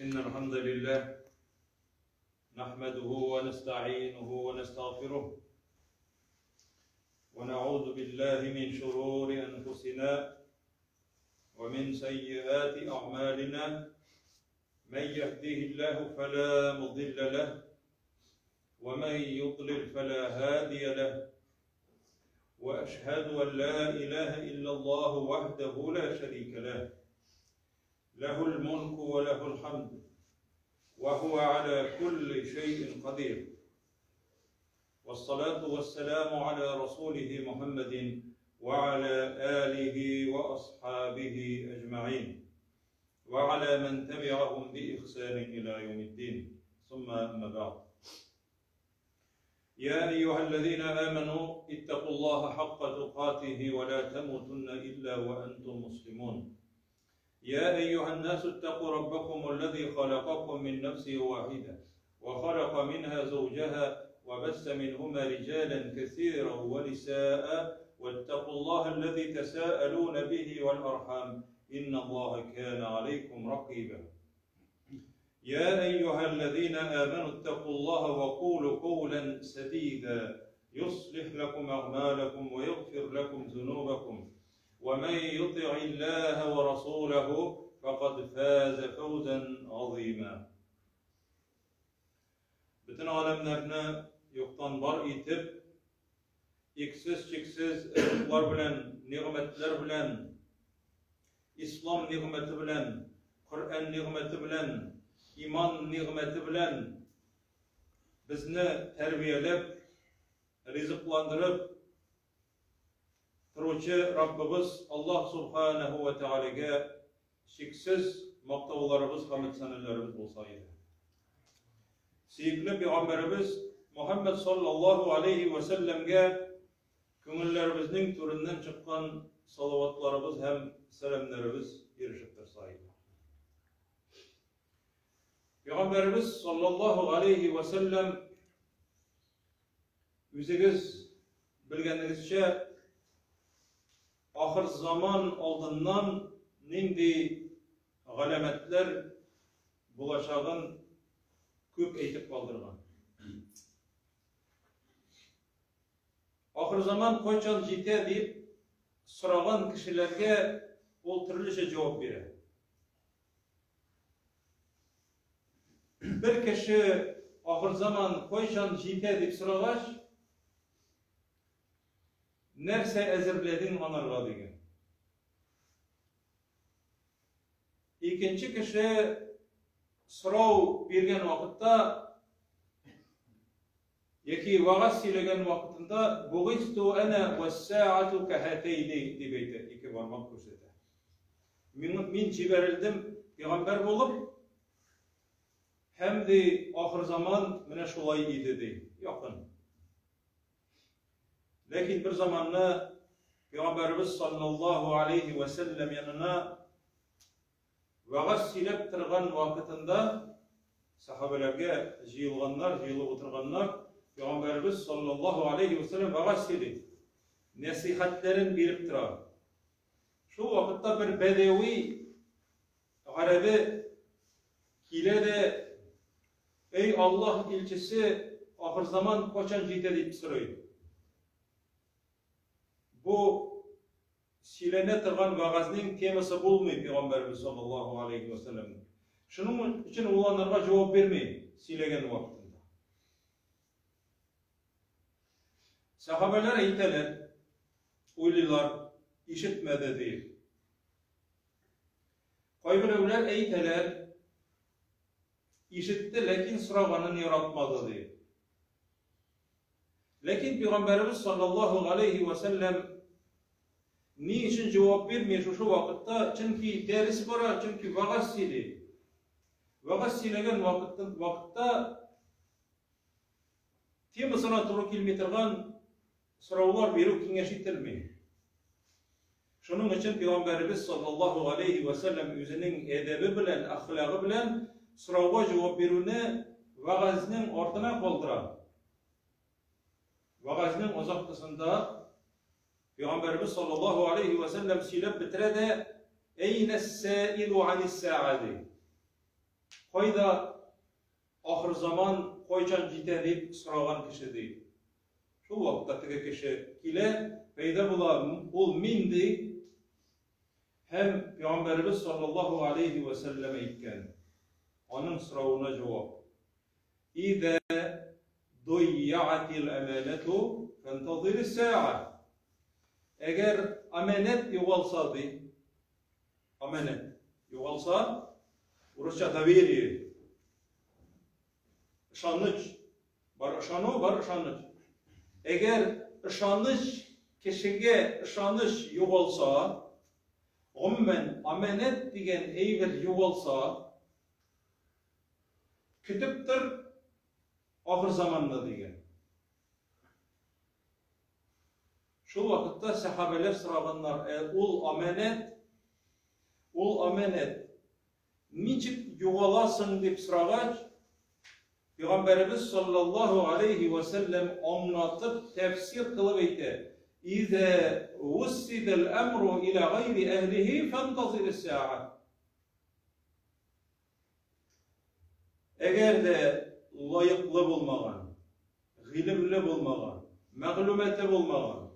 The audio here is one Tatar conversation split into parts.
إن الحمد لله نحمده ونستعينه ونستغفره ونعوذ بالله من شرور أنفسنا ومن سيئات أعمالنا من يهده الله فلا مضل له ومن يضلل فلا هادي له وأشهد أن لا إله إلا الله وحده لا شريك له له الملك وله الحمد وهو على كل شيء قدير والصلاة والسلام على رسوله محمد وعلى آله وأصحابه أجمعين وعلى من تبعهم بإحسان إلى يوم الدين ثم أما بعد يا أيها الذين آمنوا اتقوا الله حق تقاته ولا تموتن إلا وأنتم مسلمون يا أيها الناس اتقوا ربكم الذي خلقكم من نفس واحدة وخلق منها زوجها وبث منهما رجالا كثيرا ونساء واتقوا الله الذي تساءلون به والأرحام إن الله كان عليكم رقيبا يا أيها الذين آمنوا اتقوا الله وقولوا قولا سديدا يصلح لكم أعمالكم ويغفر لكم ذنوبكم ومن يطع الله ورسوله فقد فاز فوزا عظيما Бөтен галәмнәрне юктан бар итеп, иксез-чиксез ризыклар белән, нигъмәтләр белән, ислам нигъмәте белән, Коръән нигъмәте белән, иман нигъмәте белән безне тәрбияләп, ризыкландырып торучы Раббыбыз Аллаһ Субханәһү вә Тәгаләгә чиксез мактауларыбыз һәм сәнәләребез булса иде. Сөекле пәйгамбәребез Мухаммад саллаллаһу алейхи вә сәлләмгә күңелләребезнең түреннән чыккан салаватларыбыз һәм сәламнәребез ирешеп торса иде. Пәйгамбәребез саллаллаһу алейхи вә сәлләм үзегез белгәнегезчә ахыр заман алдыннан нинди галәмәтләр булачагын күп әйтеп калдырган. Ахыр заман кайчан җитә дип сораган кешеләргә ул төрлечә җавап бирә. Бер кеше ахыр заман кайчан җитә дип сорагач, нәрсә әзерләдең анарга дигән. Икенче кеше сорау биргән вакытта яки вагаз сөйләгән вакытында бугисту әнә вассаату кахатейни дип әйтә, ике бармак күрсәтә. Мин, мин җибәрелдем пәйгамбәр булып, һәм ди ахыр заман менә шулай иде ди, якын. Ләкин бер заманны Пәйгамбәребез саллаллаһу алейхи ва сәлләм янына вәгазь сөйләп торган вакытында сахабәләргә җыелганнар, җыелып утырганнар, Пәйгамбәребез саллаллаһу алейхи ва сәлләм вәгазь сөйли. Нәсыйхәтләрен биреп тора. Шул вакытта бер бәдәви гарәбе килә дә, Эй Аллаһ илчесе, ахырзаман кайчан җитә дип сорый. Бу сөйләнә торган вәгазьнең темасы булмый пәйгамбәребез саллаллаһу алейхи ва сәлләм. Шуның өчен ул анарга җавап бирми сөйләгән вакытында. Сахабәләр әйтәләр, уйлыйлар, ишетмәде дип. Кайберәүләр әйтәләр, ишетте, ләкин сораганын яратмады ди. Ләкин пәйгамбәребез саллаллаһу алейхи ва сәлләм ни өчен җавап бирми шушы вакытта? Чөнки дәрес бара, чөнки вагаз сөйли. Вагаз сөйләгән вакытта темасына туры килми торган сораулар бирү киңәш ителми. Шуның өчен Пәйгамбәребез саллаллаһу алейхи ва сәлләм үзенең әдәбе белән, әхлагы белән сорауга җавап бирүне вәгазьнең артына калдыра. Вәгазьнең азаккысында Пәйгамбәребез саллаллаһу алейхи ва сәлләм сөйләп бетерә дә, Әйнә сәилу анис сәа ди. Кайда ахыр заман кайчан җитә дип сораган кеше ди. Шул вакытта теге кеше килә, пәйда була, ул мин ди. Һәм Пәйгамбәребез саллаллаһу алейхи ва сәлләм әйткән. Аның соравына җавап. Идә дойяатил аманату фантазир сәа. Әгәр аманат югалса ди, аманат югалса, урысча доверие, ышаныч, бар ышану, бар ышаныч. Әгәр ышаныч кешегә ышаныч югалса, гомумән аманат дигән әйбер югалса, көтеп тор ахыр заманны дигән. Шул вакытта сәхабәләр сораганнар, ә ул аманат, ул аманат ничек югаласың дип сорагач, Пәйгамбәребез саллаллаһу алейхи ва сәлләм аңлатып, тәфсир кылып әйтә: "Иза вуссидал амру иля гайри әһлихи фантазир ас-са'a." Әгәр дә лаеклы булмаган, гыйлемле булмаган, мәгълүматы булмаган,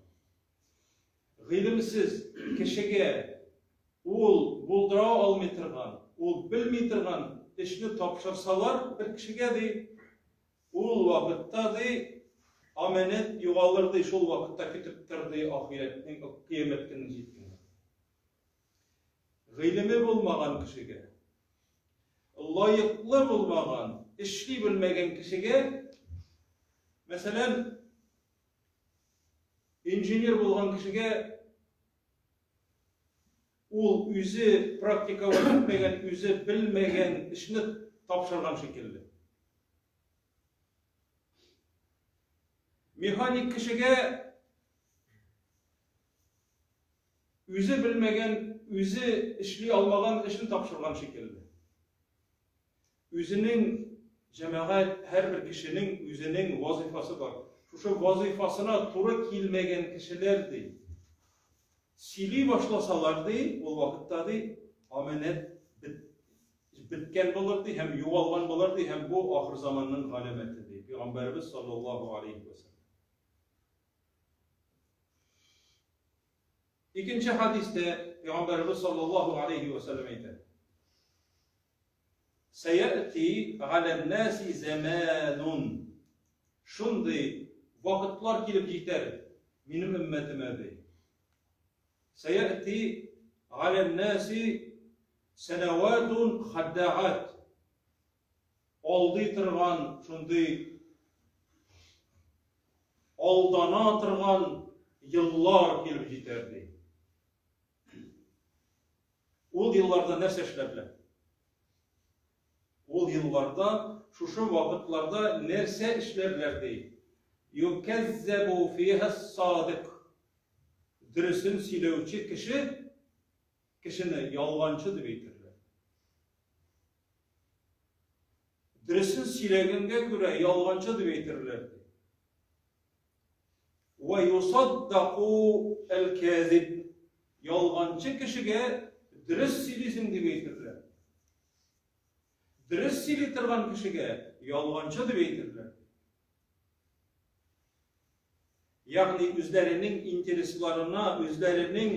гыйлемсез кешегә ул булдыра алмый торган, ул белми торган эшне тапшырсалар бер кешегә ди, ул вакытта ди, аманәт югалыр ди, шул вакытта көтеп тор ди ахирәтнең кыямәт көненең җиткәнен. Гыйлеме булмаган кешегә, лаеклы булмаган, эшли белмәгән кешегә, мәсәлән, инженер булган кешегә ул үзе практиковать итмәгән, үзе белмәгән эшне тапшырган шикелле. Механик кешегә Үзе белмәгән, үзе эшли алмаган эшен тапшырган шикелле. Үзенең җәмәгать, һәрбер кешенең үзенең вазыйфасы бар. Шушы вазыйфасына туры килмәгән кешеләр, ди, сөйли башласалар, ди, ул вакытта, ди, амәнәт беткән булыр, ди, һәм югалган булыр, ди, һәм бу ахыр заманның галәмәте, ди, Пәйгамбәребез саллаллаһу алейхи ва сәлләм. Икенче хадистә Пәйгамбәребез саллаллаһу алейхи ва сәлләм әйтә. Сәяти галән-наси заманун. Шундый вакытлар килеп җитәр минем өммәтемә ди. Сәяти галән-наси сәнәватун хаддаат. Алдый торган шундый алдана торган еллар килеп җитәр ди. Ул елларда нәрсә эшләрләр? Ул елларда, шушы вакытларда нәрсә эшләрләр ди? Юкәззәбу фиһа садык. Дөресен сөйләүче кеше кешене ялганчы дип әйтерләр. Дөресен сөйләгәнгә күрә ялганчы дип әйтерләр. Ва юсаддаку әл-казиб. Ялганчы кешегә дөрес сөйлисең дип әйтерләр. Дөрес сөйли торган кешегә ялганчы дип әйтерләр. Ягъни үзләренең интересларына, үзләренең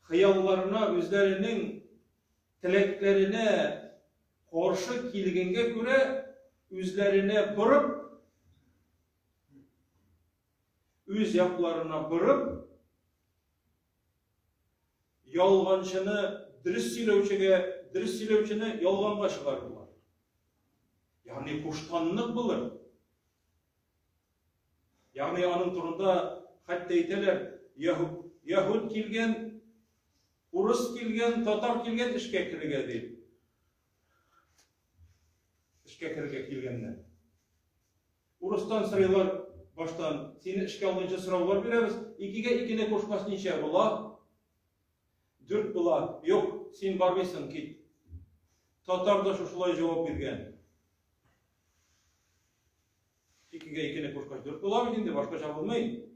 хыялларына, үзләренең теләкләренә каршы килгәнгә күрә, үзләренә борып, үз якларына борып, ялганчыны дөрес сөйләүчегә, дөрес сөйләүчене ялганга чыгарырлар. Ягъни куштанлык булыр. Ягъни аның турында хәтта әйтәләр, яһүд, яһүд килгән, урыс килгән, татар килгән эшкә керергә дип. Эшкә керергә килгәннәр. Урыстан сорыйлар баштан, сине эшкә алганчы сораулар бирәбез, икегә икене кушкач ничә була? Дүрт була. Юк, син бармыйсың, кит. Татар да шушылай җавап биргән. Икегә икене кушкач дүрт була бит инде, башкача булмый.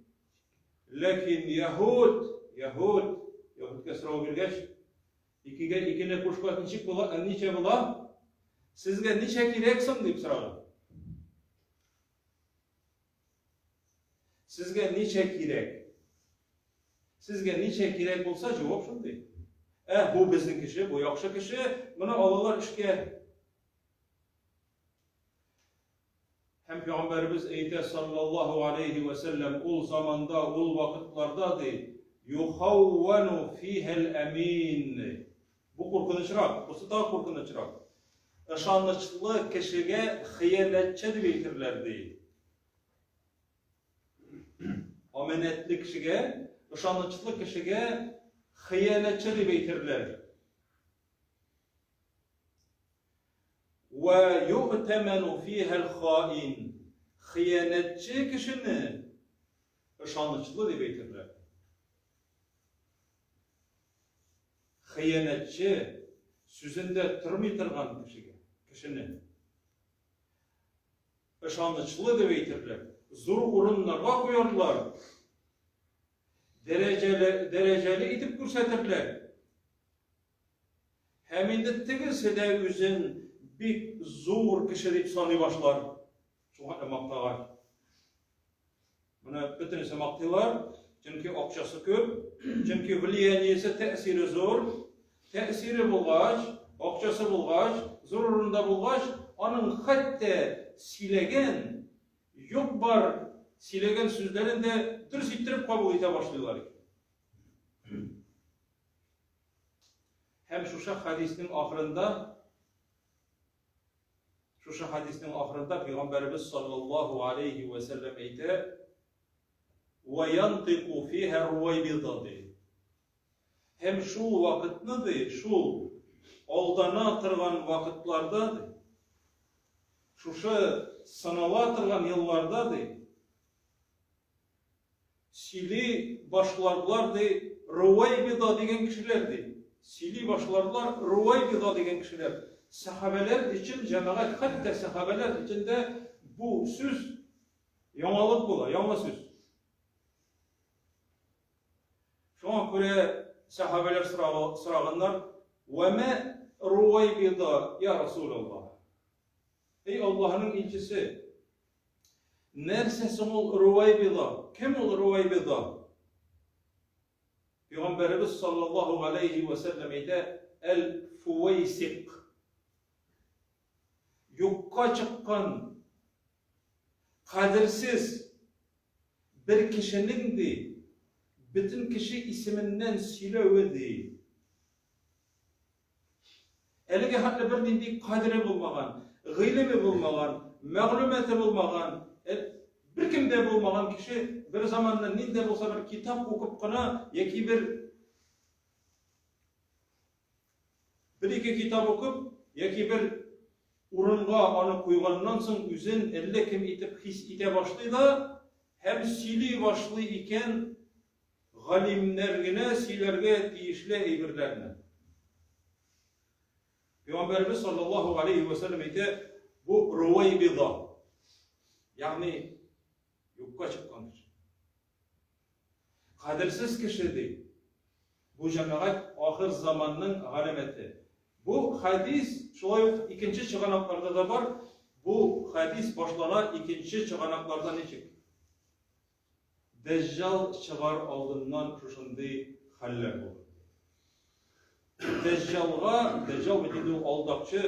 Ләкин яһүд, яһүд, яһүдкә сорау биргәч, Икегә икене кушкач ничек була, ничә була? Сезгә ничә кирәк соң дип сораган. Сезгә ничә кирәк? Сезгә ничә кирәк булса, җавап шундый. Ә бу безнең кеше, бу яхшы кеше, моны алалар эшкә. Һәм пәйгамбәребез әйтә саллаллаһу алейхи ва сәлләм, ул заманда, ул вакытларда ди, юхаввану фихәл әмин. Бу куркынычрак, бусы тагы куркынычрак. Ышанычлы кешегә хыянәтче дип әйтерләр ди. Амәнәтле кешегә, ышанычлы кешегә хыянәтче дип әйтерләр. Вә юътәмәну фиһәл хаин. Хыянәтче кешене ышанычлы дип әйтерләр. Хыянәтче сүзендә тормый торган кешегә, кешене ышанычлы дип әйтерләр. Зур урыннарга куярлар. Дәрәҗәле, дәрәҗәле итеп күрсәтерләр. Һәм инде тегесе дә үзен бик зур кеше дип саный башлар. Шуңа да мактагач. Менә бөтенесе мактыйлар, чөнки акчасы күп, чөнки влияниесе, тәэсире зур. Тәэсире булгач, акчасы булгач, зур урында булгач, аның хәтта сөйләгән, юк бар сөйләгән сүзләрен дә дөрес иттереп кабул итә башлыйлар икән. Һәм шушы хәдиснең ахырында шушы хәдиснең ахырында пәйгамбәребез саллаллаһу алейхи ва сәлләм әйтә: "Ва янтыку фиһа руайбида" ди. Һәм шул вакытны ди, шул алдана торган вакытларда ди, шушы сынала торган елларда ди, Сөйли башларлар, ди, Рувайбида дигән кешеләр, ди. Сөйли башларлар Рувайбида дигән кешеләр. Сәхабәләр өчен, җәмәгать, хәтта сәхабәләр өчен дә бу сүз яңалык була, яңа сүз. Шуңа күрә сәхабәләр сораганнар, Вәмә Рувайбида, я Расулаллаһ? Эй Аллаһының илчесе, Нәрсә соң ул Рувайбида? Кем ул Рувайбида? Пәйгамбәребез саллаллаһу алейхи ва сәлләм әйтә, әл-фуайсик. Юкка чыккан кадерсез бер кешенең ди, бөтен кеше исеменнән сөйләве ди. Әлегә хәтле бернинди кадере булмаган, гыйлеме булмаган, мәгълүматы булмаган, беркем дә булмаган кеше бер заманны нинди булса бер китап укып кына яки бер бер-ике китап укып яки бер урынга аны куйганнан соң үзен әллә кем итеп хис итә башлый да һәм сөйли башлый икән Галимнәр генә сөйләргә тиешле әйберләрне. Пәйгамбәребез саллаллаһу алейхи ва сәлләм әйтә, бу руайбида. Ягъни юкка чыккан кеше. Кадерсез кеше ди. Бу җәмәгать ахыр заманның галәмәте. Бу хәдис шулай ук икенче чыганакларда да бар. Бу хәдис башлана икенче чыганакларда ничек? Дәҗҗал чыгар алдыннан шушындый хәлләр булыр. Дәҗҗалга, Дәҗҗал бит инде ул алдакчы,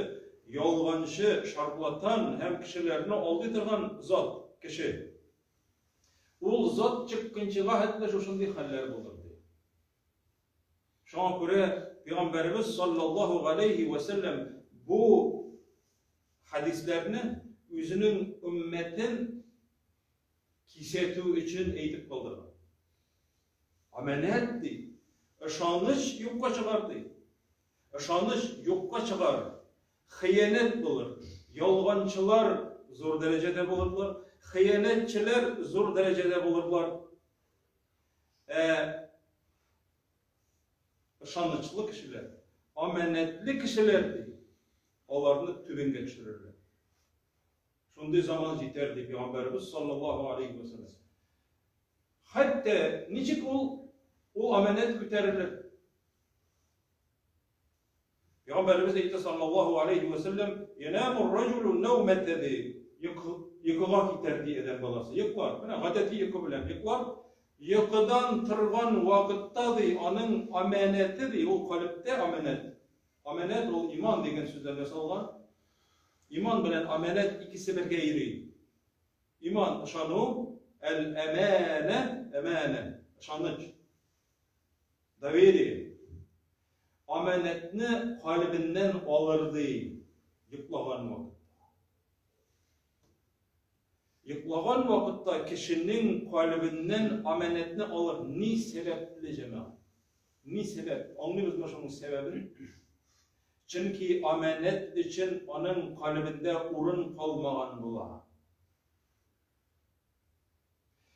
ялганчы, шарлатан һәм кешеләрне алдый торган зат, кеше. Ул зат чыккынчыга хәтле шушындый хәлләр булыр, ди. Шуңа күрә Пәйгамбәребез саллаллаһу галәйһи вә сәлләм бу хәдисләрне үзенең өммәтен Кисәтү өчен әйтеп калдырган. Амәнәт, ди. Ышаныч юкка чыгар, ди. Ышаныч юкка чыгар. Хыянәт булыр. Ялганчылар зур дәрәҗәдә булырлар. Хыянәтчеләр зур дәрәҗәдә булырлар. Ә ышанычлы кешеләр, амәнәтле кешеләр, ди, аларны түбәнгә төшерерләр. Шундый заман җитәр, ди пәйгамбәребез саллаллаһу алейһи ва сәлләм. Хәтта ничек ул ул амәнәт күтәрелер? Пәйгамбәребез әйтте саллаллаһу алейхи ва сәлләм, "Янаму рраҗулу нәүмәтә" ди. Йокыга китәр ди адәм баласы. Йоклар. Менә гадәти йокы белән йоклар. Йокыдан торган вакытта ди, аның амәнәте ди, ул калебтә амәнәт. Амәнәт ул иман дигән сүздән ясалган. Иман белән амәнәт икесе бергә йөри. Иман ышану, әл-әмәнә, әмәнә, ышаныч. Доверие. Амәнәтне калебеннән алыр ди, йоклаган вакытта. Йоклаган вакытта кешенең калебеннән амәнәтне алыр. Ни сәбәпле, җәмәгать? Ни сәбәп? Аңлыйбызмы шуның сәбәбен? Чөнки амәнәт өчен аның калебендә урын калмаган була.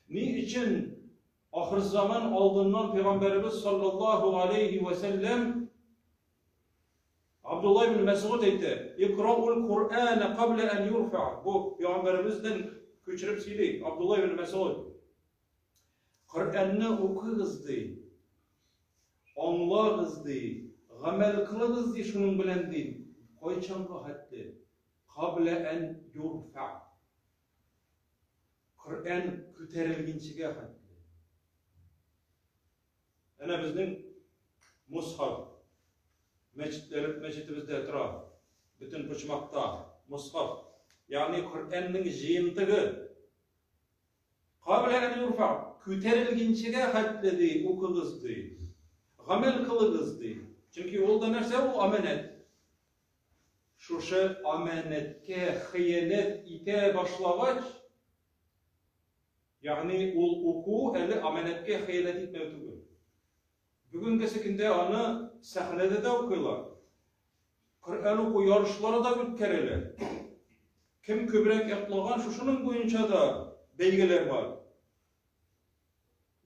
Ни өчен ахырзаман алдыннан пәйгамбәребез саллаллаһу алейхи ва сәлләм Абдулла ибн Мәсгуд әйтә, "Икраул Куръана кабла ан юрфа". Бу пәйгамбәребездән күчереп сөйли Абдулла ибн Мәсгуд. Коръәнне укыгыз ди. Аңлагыз ди, гамәл кылыгыз ди шуның белән ди. Кайчанга хәтле? Кабла ан юрфа. Коръән күтәрелгенчегә хәтле. Әнә безнең мусхаф мәчетләр мәчетебездә тора. Бөтен почмакта мусхаф, ягъни Коръәннең җыентыгы. Кабла ән юрфа, күтәрелгенчегә хәтле ди, укыгыз ди. Гамәл кылыгыз ди. Чөнки ул да нәрсә ул амәнәт. Шушы амәнәткә хыянәт итә башлагач, ягъни ул уку әле амәнәткә хыянәт итмәү түгел. Бүгенгесе көндә аны сәхнәдә дә укыйлар. Коръән уку ярышлары да үткәрәләр. Кем күбрәк ятлаган, шушының буенча да бәйгеләр бар.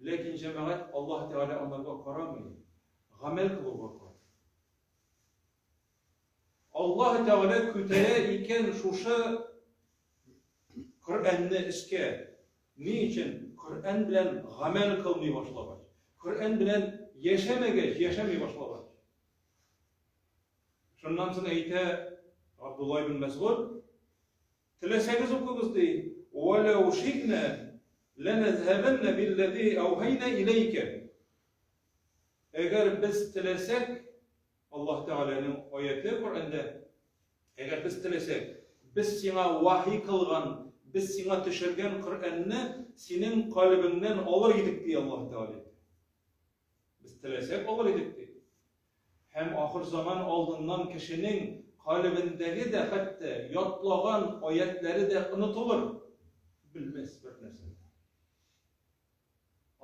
Ләкин җәмәгать Аллаһ Тәгалә аларга карамый, гамәл кылуга карый. Аллаһ Тәгалә күтәрә икән шушы Коръәнне өскә. Ни өчен? Коръән белән гамәл кылмый башлагач. Коръән белән яшәмәгәч, яшәми башлагач. Шуннан соң әйтә Абдулла ибн Мәсгуд, теләсәгез укыгыз ди. Валау ши'на ланазһабанна билләзи аухайна иләйкә. Әгәр без теләсәк, Аллаһ Тәгаләнең аяте Коръәндә, әгәр без теләсәк, без сиңа вахи кылган, без сиңа төшергән Коръәнне синең калебеңнән алыр идек, ди Аллаһ Тәгалә. Без теләсәк алыр идек, ди. Һәм ахыр заман алдыннан кешенең калебендәге дә хәтта ятлаган аятләре дә онытылыр. Белмәс бер нәрсә.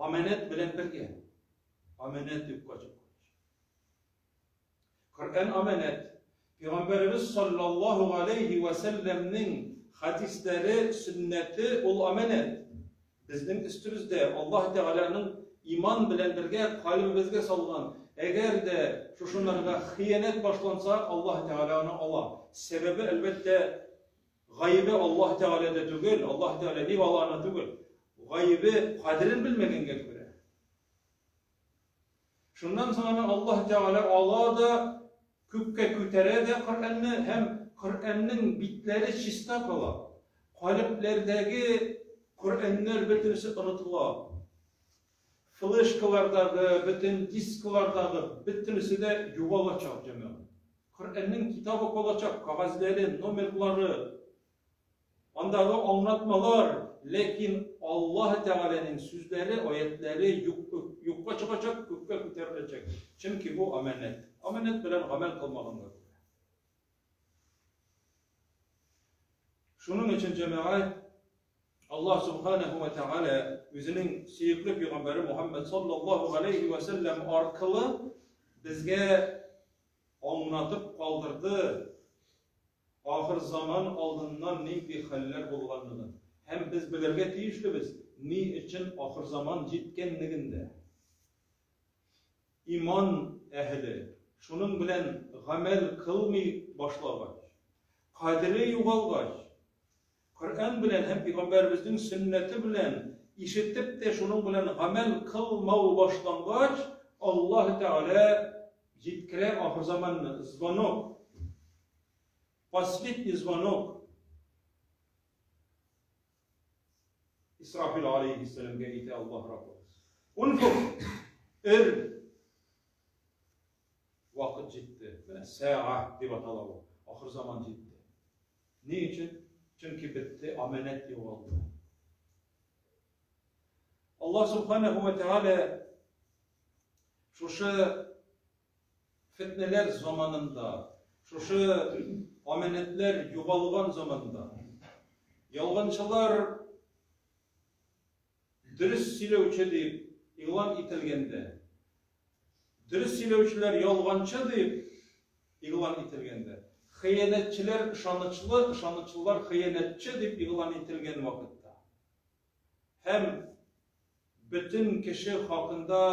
Амәнәт белән бергә. Амәнәт юкка чыккач. Коръән амәнәт. Пәйгамбәребез саллаллаһу алейхи ва сәлләмнең хадисләре, сөннәте ул амәнәт. Безнең өстебездә Аллаһ Тәгаләнең иман белән бергә калебебезгә салган. Әгәр дә шушынарга хыянәт башланса, Аллаһ Тәгалә аны ала. Сәбәбе, әлбәттә, Гаебе Аллаһ Тәгаләдә түгел, Аллаһ Тәгалә ник ала аны түгел. Гаебе кадерен белмәгәнгә күрә. Шуннан соң аны Аллаһ Тәгалә ала да күккә күтәрә дә Коръәнне һәм Коръәннең битләре чиста кала. Калебләрдәге Коръәннәр бөтенесе онытыла. Флешкалардагы, бөтен дисклардагы бөтенесе дә югалачак, җәмәгать. Коръәннең китабы калачак, кәгазьләре, номерлары, андагы аңлатмалар, ләкин Аллаһ Тәгаләнең сүзләре, аятләре юк, юкка чыгачак, күккә күтәреләчәк. Чөнки бу амәнәт. Амәнәт белән гамәл кылмаганга күрә. Шуның өчен җәмәгать Аллаһ Субханаһу ва Тәгалә үзенең сөекле пәйгамбәре Мухаммад саллаллаһу алейхи ва сәлләм аркылы безгә аңлатып калдырды ахыр заман алдыннан нинди хәлләр булганлыгын. Һәм без белергә тиешлебез, ни өчен ахыр заман җиткәнлеген дә. Иман әһеле шуның белән гамәл кылмый башлагач, кадере югалгач, Коръән белән һәм пәйгамбәребезнең сөннәте белән ишетеп тә шуның белән гамәл кылмау башлангач, Аллаһ Тәгалә җиткерә ахырзаманны, звонок. Последний звонок. Исрафил алейхиссәламгә әйтә Аллаһ Раббыбыз. Унфух, өр. Вакыт җитте. Менә сәа дип атала бу. Ахыр заман җитте. Ни өчен? Чөнки бетте, аманәт югалды. Аллаһ субханаху ва тааля шушы Фетнәләр заманында, шушы амәнәтләр югалган заманда, ялганчылар дөрес сөйләүче дип игълан ителгәндә, дөрес сөйләүчеләр ялганчы дип игълан ителгәндә, хыянәтчеләр ышанычлы, ышанычлылар хыянәтче дип игълан ителгән вакытта һәм бөтен кеше хакында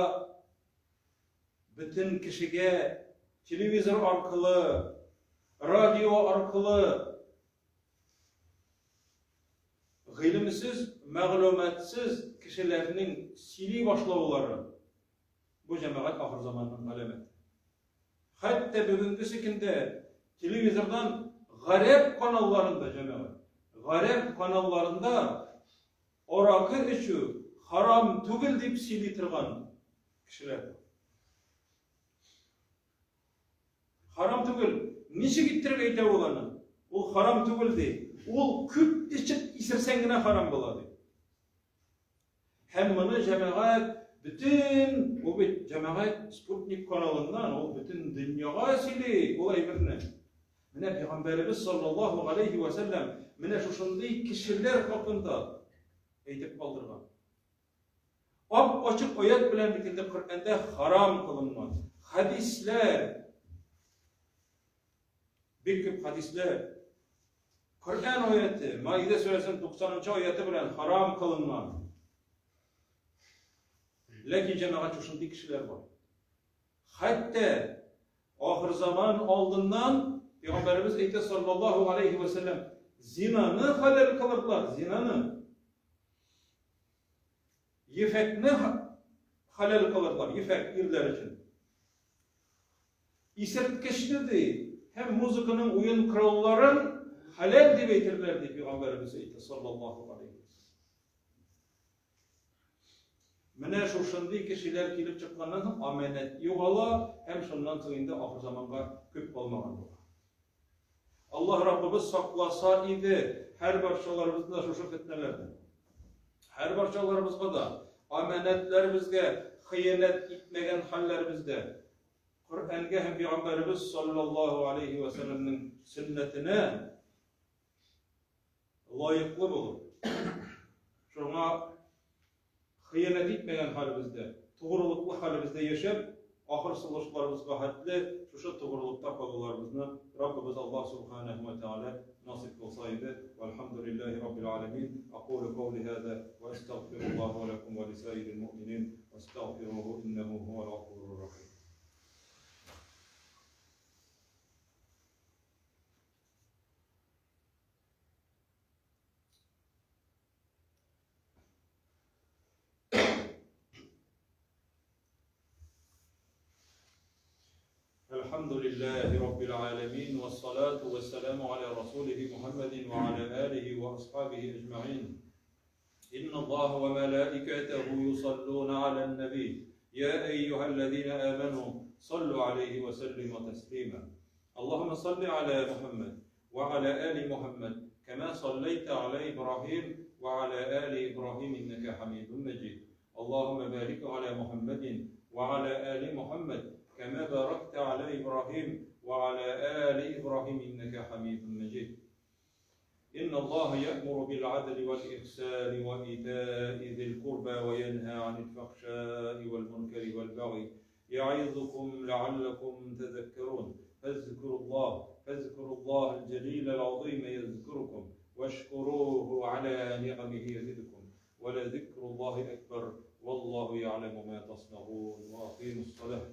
бөтен кешегә телевизор аркылы, радио аркылы гыйлемсез, мәгълүматсыз кешеләрнең сөйли башлаулары бу җәмәгать ахыр заманның галәмәте. Хәтта бүгенгесе көндә телевизордан гарәп каналларында җәмәгать, гарәп каналларында Аракы эчү харам түгел дип сөйли торган кешеләр бар. Харам түгел. Ничек иттереп әйтә ул аны? Ул харам түгел ди. Ул күп эчеп исерсәң генә харам була ди. Һәм моны җәмәгать бөтен, ул бит җәмәгать спутник каналыннан, ул бөтен дөньяга сөйли ул әйберне. Менә пәйгамбәребез саллаллаһу алейһи вә сәлләм менә шушындый кешеләр хакында әйтеп калдырган. Ап-ачык аят белән бит инде Коръәндә харам кылынган. Хәдисләр бик күп хәдисләр Коръән аяте, Маида сүрәсенең 90 аяты белән харам кылынган. Ләкин җәмәгать шушындый кешеләр бар. Хәтта Ахырзаман алдыннан Пәйгамбәребез әйтә саллаллаһу алейхи ва сәлләм, зинаны хәләл кылырлар, зинаны. Ефәкне хәләл кылырлар, ефәк ирләр өчен. Исерткечне ди, һәм музыканың уен коралларын хәләл дип әйтерләр ди Пәйгамбәребез әйтә саллаллаһу алейхи Менә шушындый кешеләр килеп чыкканнан соң амәнәт югала һәм шуннан соң инде ахыр заманга күп калмаган була. Аллаһ Раббыбыз сакласа иде һәр барчаларыбызны да шушы фетнәләрдән. Һәр барчаларыбызга да амәнәтләребезгә хыянәт итмәгән хәлләребездә Коръәнгә һәм Пәйгамбәребез саллаллаһу алейхи ва сәлләмнең сөннәтенә лаеклы булып, шуңа хыянәт итмәгән хәлебездә, тугрылыклы хәлебездә яшәп, ахыр сулышларыбызга хәтле шушы тугрылыкта калуларыбызны Раббыбыз Аллаһ Субханәһү вә Тәгалә насыйп кылса иде. Вәлхәмдүлилләһи Раббил аләмин. Акулу каули һаза вә әстәгъфируллаһа вә ләкум вә лисаирил муъминин вәстәгъфируһу иннәһу һуәл гафурур рахим. الحمد لله رب العالمين والصلاة والسلام على رسوله محمد وعلى آله وأصحابه أجمعين إن الله وملائكته يصلون على النبي يا أيها الذين آمنوا صلوا عليه وسلموا تسليما اللهم صل على محمد وعلى آل محمد كما صليت على إبراهيم وعلى آل إبراهيم إنك حميد مجيد اللهم بارك على محمد وعلى آل محمد كما باركت على إبراهيم وعلى آل إبراهيم إنك حميد مجيد إن الله يأمر بالعدل والإحسان وإيتاء ذي القربى وينهى عن الفحشاء والمنكر والبغي يعظكم لعلكم تذكرون فاذكروا الله فاذكروا الله الجليل العظيم يذكركم واشكروه على نعمه يزدكم ولذكر الله أكبر والله يعلم ما تصنعون وأقيموا الصلاة.